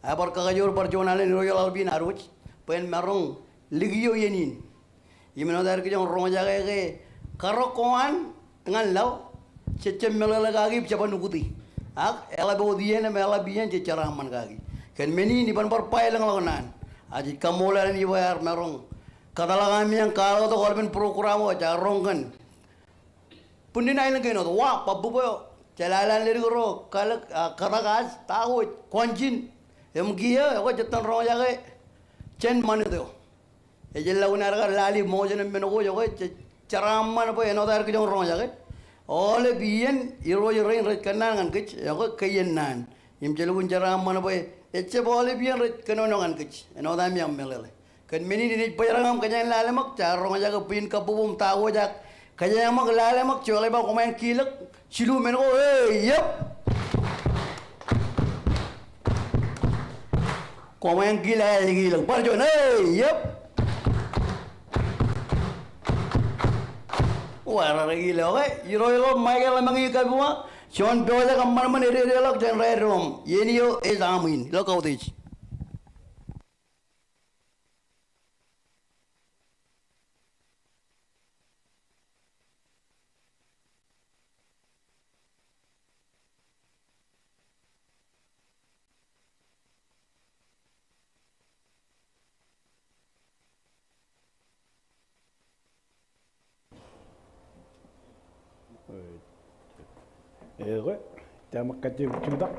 ak ebar kakajoor bar juon alen irooj ḷaḷap in ad wōj bwe en maroñ likio iien in. Im āinwōt aer kijoñ roñjake ke karōk ko an ñan laḷ, jejjab meḷeḷe kaki im jeban ukkuti. Ak eḷap wōt iien im eḷap iien jej jeraaṃṃan kaki. Kōn men in iban bar ba elōñḷọk naan. Ak jej kaṃṃoolol Anij bwe ear maroñ kōtḷọk ami eañ kwaḷọk tok aolepen program eo jaar roñ kōn Bwinnin aelōñ kein wōt, wa, bab bubwe, jelāāl an ledik ro, kalōk, a, kōtōk, aij, ta ko, kọnjin, im kiiō, ekwe jej itōn roñjake jān ṃanit eo. Ej lọk ñan ad kar lale ṃōjin im men ko, ekwe jej jeraaṃṃan bwe āinwōt aer kijoñ roñjake. Aolep iien, irooj rein rej kōnnaan ñan kōj, ekwe kein naan. Im jej lukkuun jeraaṃṃan bwe, ejjab aolep iien rej kōnono ñan kōj, āinwōt ami eañ meḷeḷe. Kōn men in inaaj bōjrak im kōjeañ lale ṃōk, jaar roñjake bwijin kabbokbok im ta ko, jaar kōjeañ ṃōk lale ṃōk, joḷọk ba koṃeañ kilōk, jilu men ko, e, yep. Koṃeañ kilōk, e, kilōk, bar juon, e, yep. Wa, raar kilōk, okay? Irooj ro Michael Emeñi Kabiwa, juon pojak eṃṃanṃan ededeḷọk jān ri-doṃ, iien eo ej aṃ in, ilo kautiej. Ekwe, ij ṃōk kajjitōk.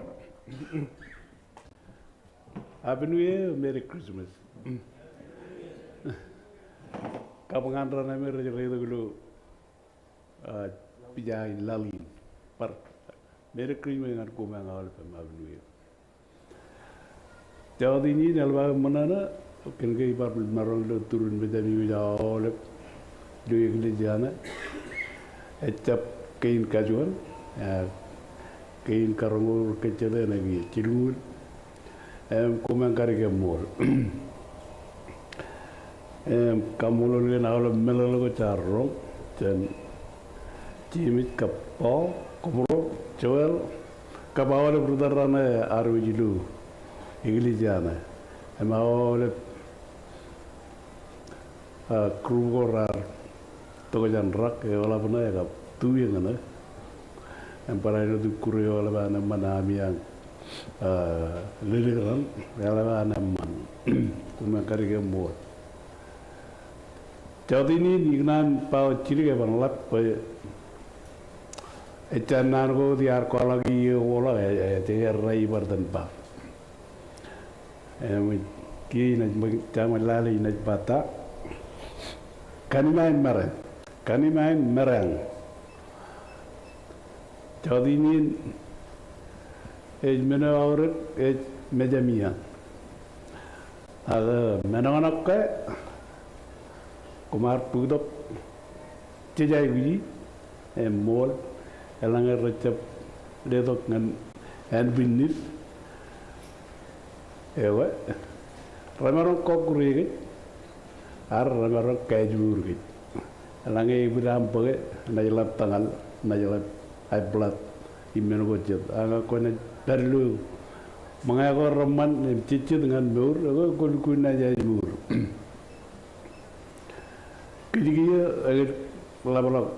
Happy New Year, Merry Christmas. Kabuñ an raṇe me rej reitok ilo, a, pija in laḷ in. Bar Merry Christmas ñan koṃ eañ aolep im Happy New Year. Jọteen in eḷap aō ṃōṇōṇō, kōn ke ibar maroñ ilo turin mejāmi wōj aolep ilo eklejia ṇe. Ejjab kein kajuon, eh, kein karoñoul kōjjete ṇe kiiō jilñuul. Im koṃeañ kadik eṃṃool. Im kaṃṃoolol kōn aolep meḷeḷe ko jaar roñ jān Jemes kab Paul, Kōmro, Joel, kab aolep ri tōl raṇe ear wōj ilo eklejia ṇe. Im aolep, ah, group ko raar tok jān rak, eḷap ṇe kab tuwiōñ ṇe. Im barāinwōt ikkure eo eḷap an eṃṃan ami aṃ, ah, lelōñ raṇ, eḷap an eṃṃan. Koṃeañ kadik eṃṃool. Jọteen in ikōṇaan ba wōt jidik eban ḷap bwe ejja naan ko wōt iar kwaḷọk iiō ko ḷọk, e, e, ej errā ibar itōn ba. Im kiiō inaaj ṃōk, jaṃ lale inaaj ba ta. Kanima in mereañ. Kanima in mereañ. Jọteen in ej men eo aorōk ej mejāmi an. Ak, eh, men eo ṇe ke koṃ ar bōktok jej aikuji, eṃṃool, eḷaññe rejjab letok ñan ānbwinnid. Ewe, remaroñ kọkkure kōj, ak remaroñ kaājmour kōj. Eḷaññe ebōd aṃ bōke, enaaj ḷap tōñal, enaaj ḷap high blood, im men ko jet. Ak kwōnaaj pād ilo ṃōñā ko reṃṃan im jejjet ñan mour, ekwe kwōlukkuun naaj aājmour. Kōj kiiō ekōjḷapḷọk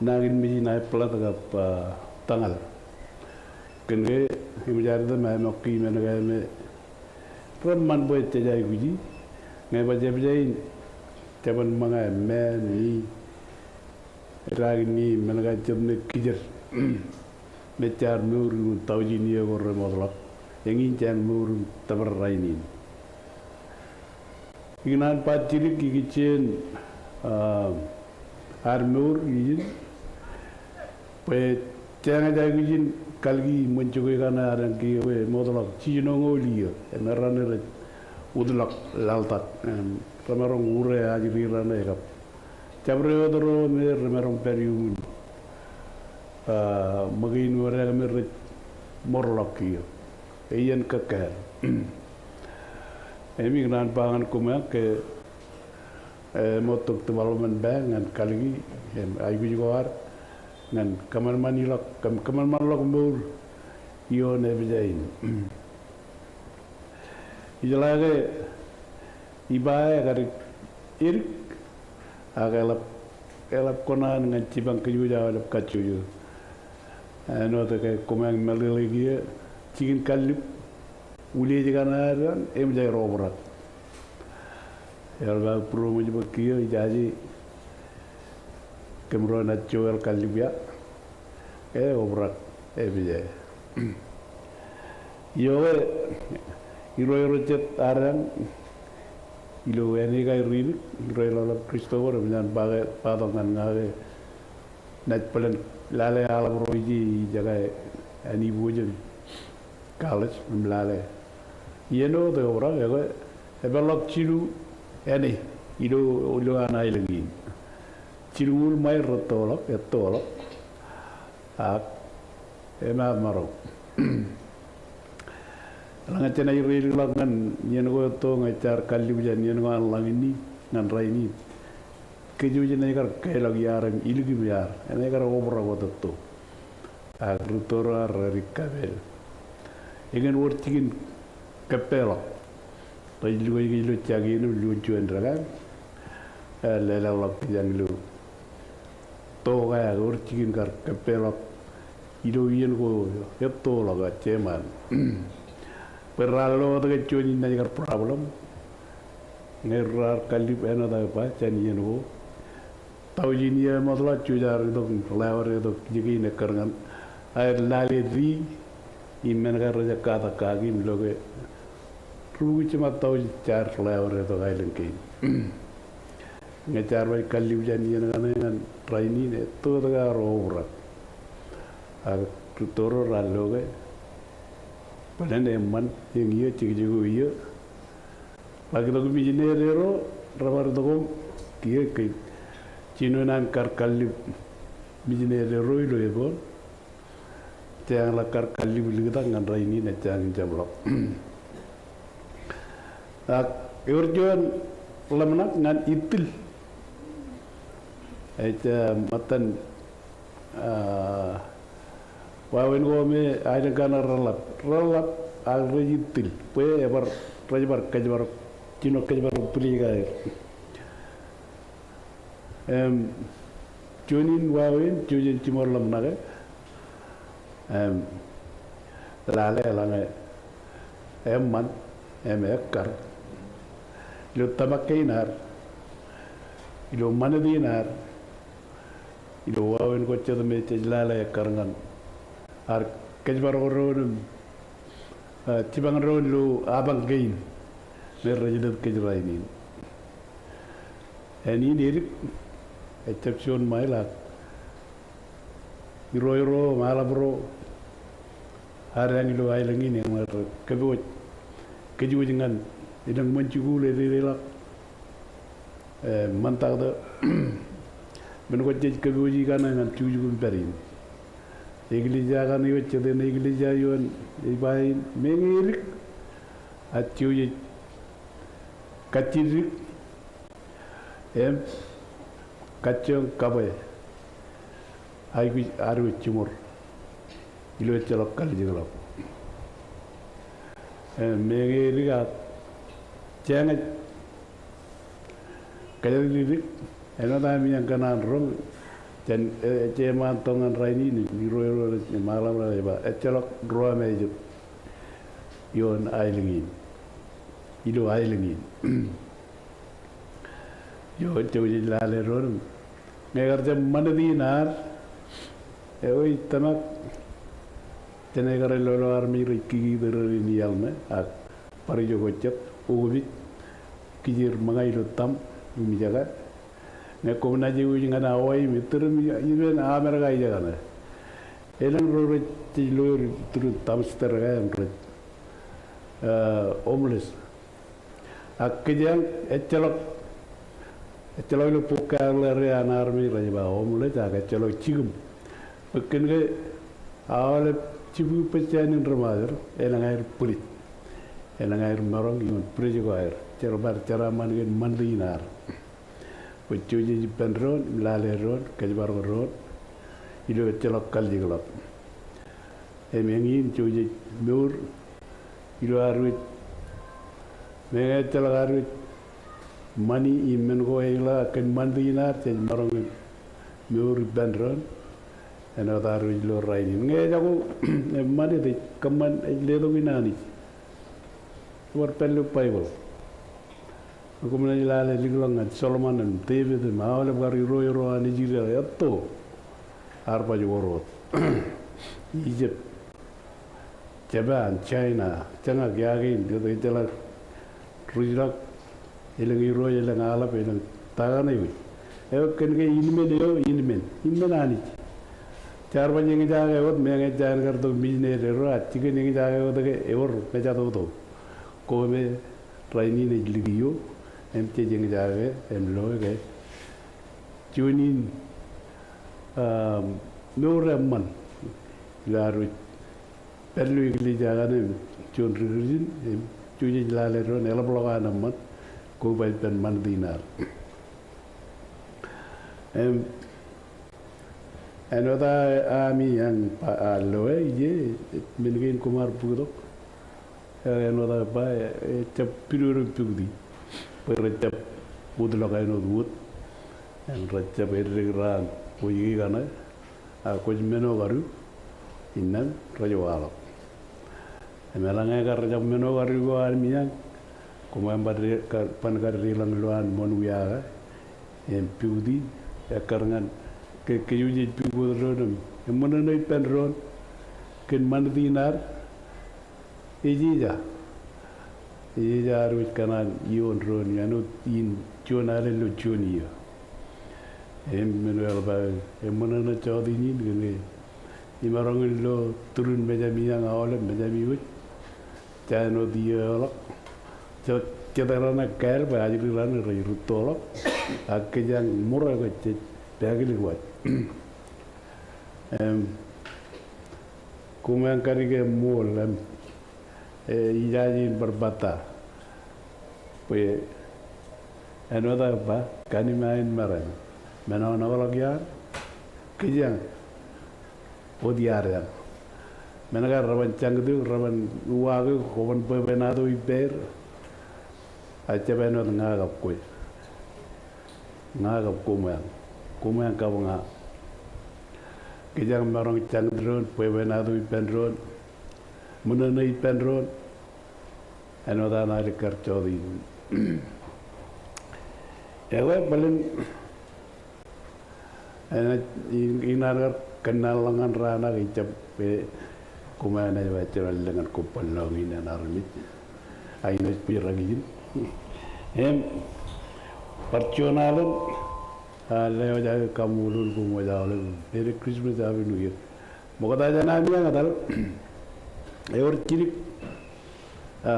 nañinmej in high blood kab, ah, tōñal. Kōn ke eṃōj ad item aeṃọkkij men ko me reṃṃan bwe jej aikuji, ñe ej ba jebje in, jeban ṃōñā, men, ni, edaak in ni, men ko jet ṇe kijer. Mejja ad mour iuṃwin taujin iiō ko remootḷọk. Eñin jān mour im tōpar rainin. Ikōṇaan ba jidik ikijjien, ah, ad mour ijin. Bwe jeañ ej aikuj in kalki ṃōn jokwe kaṇe ad eñ kiiō bwe emootḷọk jiljinoñoul iiō. Im errā ṇe rej utḷọk laḷtak. Im remaroñ ure ajri raṇe kab jabdewōt ro me remaroñ pād iuṃwin, ah, ṃōkein wōt eo me rej ṃoorḷọk kiiō. Iien kōkāāl. Im ikōṇaan ba ñan koṃeañ ke, eh, ṃōttok development bank ñan kalki, im aikuj ko ad, ñan kōṃanṃanḷọk, kōm-, kōṃanṃanḷọk mour ioon epija in. Ijeḷā ke iba eo ekar edik, ak eḷap, eḷap kōṇaan ñan jipañ kōjwōj aolep kajjojo. Āinwōt ke koṃeañ meḷeḷe kiiō, jikin kallib, uliej kaṇe ad an, eṃōj aer obrak. Ear ba būroṃōj bwe kiiō ijaje kōmro naaj joel kallib ia. E obrak epija. Ioe, irooj ro jet adeañ ilo āne ko aer rinik, irooj ḷọk Christopher, eṃōj an ba ke, ba tok ñan ña ke naaj bōlen lale aḷap ro ije ijeka āne iboojoj college im lale. Iien wōt eobrak, ekwe, epeḷḷọk jilu āne ilo, ilo an aelōñ in. Jilñuul ṃail rettoḷọk, ettoḷọk. Ak emaroñ. Eḷaññe jenaaj reilikḷọk ñan iien ko etto ñe jaar kallib jān iien ko an ḷañin in ñan rainin, kōjwōj enaaj kar kālọk iaar im ilikin iaar, enaaj kar obrak wōt etto. Ak rūtto ro ar rej kapeel. Eñin wōr jikin kōppeḷọk. Rej lukkuun ilo jaki in im lukkuun juon dekā. E, lelōñḷọk kōj ilo to ko, ak wōr jikin kar kōppeḷọk ilo iien ko ettoḷọk, a, jeṃaan. Bwe raar lo wōt ke juon in naaj kar problem. Ñe raar kallib āinwōt aō ba jān iien ko. Taujin iiō eṃootḷọk, jej ar itok, ḷeo ad itok, ijin kein ekkar ñan aer lale di, im men ko rej katak kaki im lo ke rubukwi jiṃa taujin jaar ḷeo ad itok aelōñ kein. Ñe jaar bar kallib jān iien kaṇe ñan rainin, etto wōt ke ar obrak. Ak rūtto ro raar lo ke Bōlen eṃṃan, eñin eo, jekjek eo iiō. Ḷak itok mijinede ro, rebar itok im kiiō ke jino naan kar kallib mijinede ro ilo epoon. Jeañ ḷak kar kallib liktak ñan rainin, ejjañin jab ḷọk. Ak ewōr juon ḷōmṇak ñan ittil. Ej, ah, ṃōttan, ah, wāween ko me aelōñ kaṇ reḷap. Reḷap ak rej ittil. Bwe ebar, rej bar kōjparok, jino kōjparok bwilōñ ko aer. Im, juon in wāween, jujen jiṃor ḷōmṇake. Im, lale eḷaññe eṃṃan, im ekkar ilo tōmak kein ad, ilo ṃanit in ad, ilo wāween ko jet me jej lale ekkar ñan ad kōjparok doon im, ah, jipañ doon ilo apañ kein me rej letok kōj rainin. Ānin edik, ejjab juon ṃail ak irooj ro, im aḷap ro, ad eañ ilo aelōñ in eñin rej kōpooj kōjwōj ñan elōñ ṃōn jikuuḷ ededeḷọk. Eh, ṃantak ta, men ko jej kōpooj kaṇe ñan jukjuk in pād in. Eklejia kaṇe eo jet eklejia ioon ej ba in, meñe edik, ak jej kajjitōk im kajjioñ kabwe aikuj ad wōj jiṃor ilo ejjeḷọk kalijekḷọk. Eh, meñe edik ak jeañ ej kōjatdikdik, āinwōt ami eañ kōṇaan roñ, jān, eh, jeṃaan tok ñan rainin, irooj ro rej maḷap ro rej ba, ejjeḷọk ruo me ejab ioon aelōñ in, ilo aelōñ in. Eo, jej lale doon im ñe ekar jab ṃanit in ad, eo ej tōmak jān ekar lolo armej rej kiki tōre in iaḷ ṇe, ak bar ijo ko jet, okpej, kijeer ṃōñā ilo taṃ im ijeka. Ñe koṃ naaj wōj ñan Hawaii im iturūṃ ippān Amerika ijekaṇe, elōñ ro rej jej lo er iturūṃ dumpster ke im rej, eh, homeless. Ak kōjeañ ejjeḷọk, ejjeḷọk ilo bok ke ear ḷe area an armej rej ba homeless ak ejjeḷọk jikiṃ. Bwe kōn ke aolep jibukwi bajjāān in ri Ṃajeḷ, elōñ aer bwidej. Elōñ aer maroñ ioon bwidej ko aer. Jerbal jeraaṃṃan kōn ṃanit in ad. Bwe jej ippān doon, im lale doon, kōjparok doon ilo ejjeḷọk kalijekḷọk. Im eñin jej mour ilo ad wōj, meñe ejjeḷọk ad wōj ṃani im men ko ej ḷe kōn ṃanit in ad, jej maroñ mour ippān doon āinwōt ad wōj ilo rainin. Ñe ejako, ṃanit ej kōṃṃan, ej letok in Anij. Bar pād ilo Baibōḷ. Koṃ naaj lale likḷọk ñan Solomon im Devid im aolep kar irooj ro an Israel etto. Ear baj wōr wōt. Egypt, Japan, China, jeñak, yake in, ejjeḷọk ruj ḷọk, elōñ irooj, elōñ aḷap, elōñ ta kaṇe wōj. Eo kōn ke in men eo, in men, in men Anij. Jaar baj eñjake wōt, meñe ejjañin kar tok mijinede ro, ak jikin eñjake wōt ke ewōr mejatoto. Ko me rainin ej likio, im jej eñjake, im loe ke juon in, ah, mour eṃṃan ilo ad wōj pād ilo eklejia kaṇe im juon ri Kūrjin, im jej lale doon eḷapḷọk an eṃṃan koba ippān ṃanit in ad. Im āinwōt ami eañ ba, ah, loe ije, men kein koṃ ar bōktok. Āinwōt aō ba, ejjab pidodo pukti bwe rejjab wōtlọk āinwōt wōt. Im rejjab eddek raan wōjke kaṇe, ak kwōj men eo kadu, innām rej waḷọk. Im eḷaññe kar jab men eo kadu ko ami eañ, koṃ ban kar, ban kar deḷọñ ilo an ṃoṇ wiaake im pukti, ekkar ñan ke, kōj jej pukot doon im eṃṃan ṇe ippān doon kōn ṃanit in ad. Ejeja. Ejeja ad wōj kōṇaan ioon doon, āinwōt in juon alen ilo juon iiō. Im men eo eḷap aō, eṃṃan ṇe jọteen in kōn ke imaroñ in lo turun mejāmi eañ aolep, mejāmi wōj. Jān wōt iiō ḷọk. Jet, jet raṇ eo kāāl bwe ajri raṇ rej rūttoḷọk. Ak kōjeañ ṃōrā ke jej pāāklik waj. Im, koṃeañ kadik ṃool im, e, ijaje in bar batta. Bwe āinwōt aō ba, kanima in meram. Men eo ṇa ḷọk iaan, kōjeañ wōt iaad eṇ. Men ko reban jañit eok, reban uwaak eok, kwōban bwebwenato ippāer. A jab āinwōt ña kab kwe. Ña kab koṃeañ. Koṃeañ kab ña. Kōjeañ maroñ jañit doon, bwebwenato ippān doon, ṃōṇōṇō ippān doon. Āinwōt an alikkar jọteen. Ekwe bōlen enaaj, in, inaaj kar kōnnaan ḷọk ñan raan ak ijab, e, koṃeañ enaaj ba jen lōñ ñan kobban lọñiin in an armej. Ak inaaj pirak ijin. Im, bar juon alen, a, lewōj aō kaṃṃoolol koṃ wōj aolep. Merry Christmas, Happy New Year. Ṃokta jān ami eañ etal, ewōr jidik, a,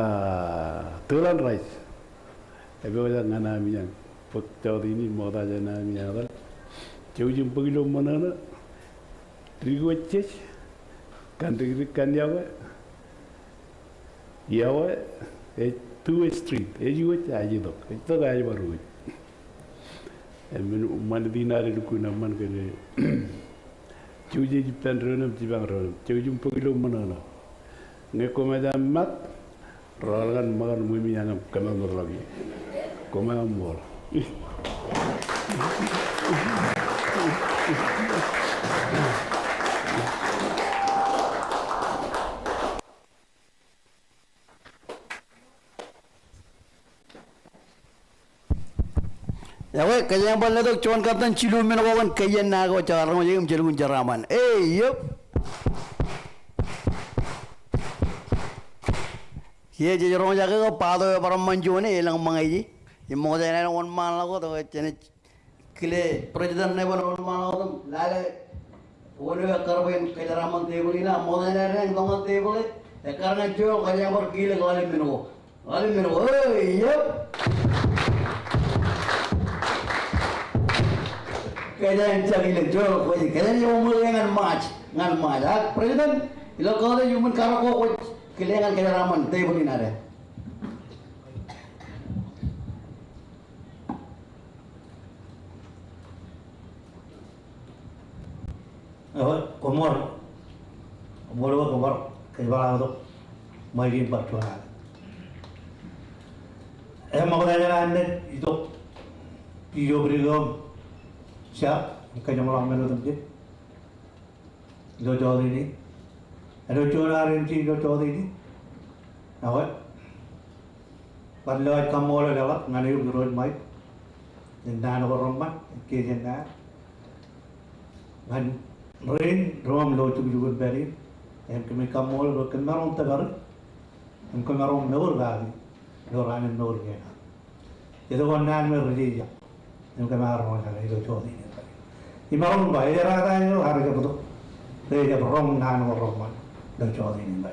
tōl an rice. Epojak ñan ami eañ bōk jọteen in, ṃokta jān ami eañ etal. Jouj im bōk ilo ṃōṇōṇō, dikwe jej, kandikdik kanniōk, iọkwe, ej two-way street, ej iwōj, ej itok, ej itok, ej bar iwōj. Im men ṃanit in ad lukkuun eṃṃan kōn jouj ej ippān doon im jipañ doon im jouj im bōk ilo ṃōṇōṇō. Ñe koṃ ej aṃ mat, rọọl ñan ṃōkan ṃweo im kōmeañ ṃōk ḷọk ie. Koṃeañ ṃool. Ekwe, kōjeañ bar letok juon kaptan jilu men ko kōn kōjien naan ko jekar roñjake im jelukkuun jeraaṃṃan. Ej, yep. Kiiō jej roñjake ke bato eo bar ṃan juon e, elōñ ṃōñā ije. Im ṃokta jān an wōnṃaanḷọk wōt, ekwe jenaaj kile President ṇe bwe en wōnṃaanḷọk wōt im lale wōn eo ekkar bwe en kōjeraaṃṃan tebōḷ in, ak ṃokta jān an eñtok ñan tebōḷ e, ekkar ñan joñoul, kōjeañ bar kilōk ḷalem men ko. Ḷalem men ko. Oi, yep. Kōjeañ jak ilōñ, joñoul, kōjeañ, kōjeañ joñoul ñan March, ñan March. Ak President, ilo kōtij iuṃwin karōk ko kwōj kile ñan kōjeraaṃṃan tebōḷ in ad. Ekwe, koṃṃool. Koṃṃool bwe kwō bar kōjepḷaaktok ṃaij in bar juon alen. Im ṃokta jān an naaj itok bishopric eo im jab im kōjeṃḷọk men otemjej ilo jọteen in. Āinwōt juon ad eṇ ilo jọteen in. Ekwe, bar lewōj kaṃṃoolol eḷap ñan eok Irooj Ṃaik in naan ko reṃṃan, in kōjien naan, ñan rein ro im lo jukjuk in pād in. Im kōmij kaṃṃoolol bwe kōm maroñ tōpare im kōm maroñ mour kaki ilo raan in mour kein aṃ. Jet ko naan me rej jejjab im kōm ar roñjake ilo jọteen in. Imaroñ ba, ej jerata eo, ak ejjab bōktok. Ejjab roñ naan ko reṃṃan ilo jọteen in.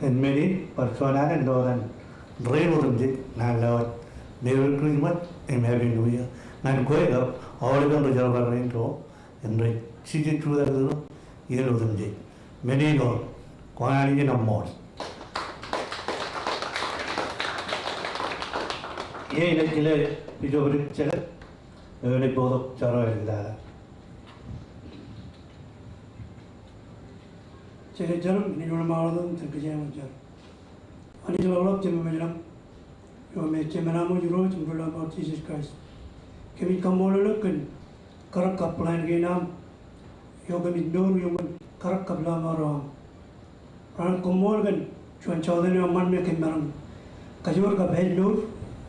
Im men in bar juon alen ilo etan rein otemjej, ña ij lewōj Merry Christmas im Happy New Year ñan kwe kab aolepen ri-jerbal rein ro im rej jijet jutak ro iien otemjej. Men in eo, kwōn Anij in eṃṃool. Iiō inaaj kile Bishopric Jelep, eo enaaj bōktok jorrāān eo ej tata. Jelep, jelep, inaaj wōnṃaanḷọk wōt im tōl kōjeañ wōt jar. Anij ḷapḷap, Jemem eo ej ḷap, eo me Jemān am wōj, Irooj im Ri-lọmọọr eo, Jisōs Kraist. Kōmij kaṃṃoolol eok kōn karōk kab plan kein aṃ, eo kōmij mour iuṃwin karōk kab lọmọọr eo aṃ. Raṇ koṃṃool kōn juon jọteen eo eṃṃan me kōm maroñ kajoor kab ej mour,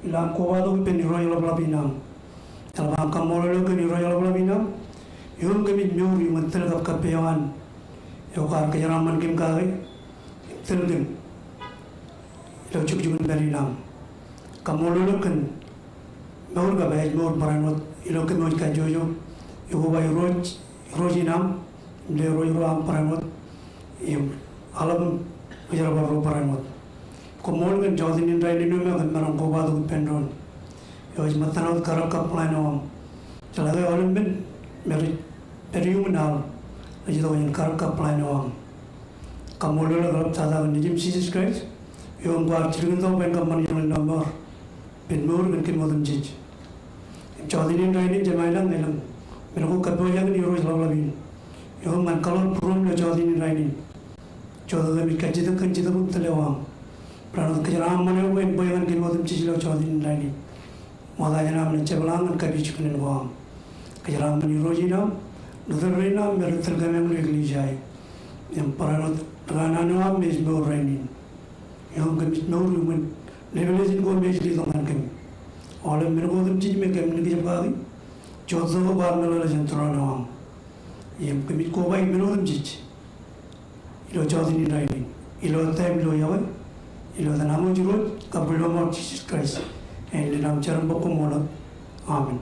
ilo aṃ kobatok ippān irooj ḷapḷap in aṃ. Eḷap aṃ kaṃṃoolol eok kōn irooj ḷapḷap in aṃ, eo kōmij mour iuṃwin tōl kab kappei eo an, eo kwaar kōjeraaṃṃan kōm kake im tōl kōm ilo jukjuk in pād in aṃ. Kaṃṃoolol eok kōn mour kab ej mour barāinwōt ilo kōm wōj kajjojo, eo kwō ba Irooj, Irooj in aṃ im Irooj ro aṃ barāinwōt. Im aḷap im Kōjerbal ro barāinwōt. Koṃṃool kōn jota in rainin eo me kōm maroñ kobatok ippān doon. Eo ej ṃōttan wōt karōk kab plan eo aṃ. Jeḷā ke aolep men me rej pād iuṃwin al rej itok jān karōk kab plan eo aṃ. Kaṃṃoolol eḷap tata kōn Nejiṃ Jisōs Kraist, eo im kwaar jilkintok bwe en kōṃṃan iọkwe ṇe ṃoor ippān mour kōn kōm otemjej. Im jota in rainin Jemem ilañ, elōñ men ko kōppojak in Irooj ḷapḷap in. Eo im ñan kaḷoor būruōm ilo jota in rainin. Jota kōmij kajjitōk kōn Jetōb im tōl eo aṃ. Barāinwōt kōjeraaṃṃan eok bwe en bwe ñan kōm otemjej ilo jota in rainin. Ṃokta jān aṃ naaj jepḷaak ñan kapijuknen ko aṃ. Kōjeraaṃṃan Irooj in aṃ, ri tōl rein aṃ me rej tōl kōm ilo eklejia in. Im barāinwōt ri kanaan eo aṃ me ej mour rainin. Eo im kōmij mour iuṃwin revelation ko me ej letok ñan kōm. Aolep men ko otemjej me kōm naaj jab kaki, jota ko kwaar meḷeḷe jān tūroon eo aṃ. Im kōmij koba men otemjej ilo jota in rainin. Ilo etan eo ilo yokwe, ilo etan Anij Irooj kab Ri-lọmọọr Jisōs Kraist, āinwōt aṃ Jeraṃ bwe koṃṃool. Amen.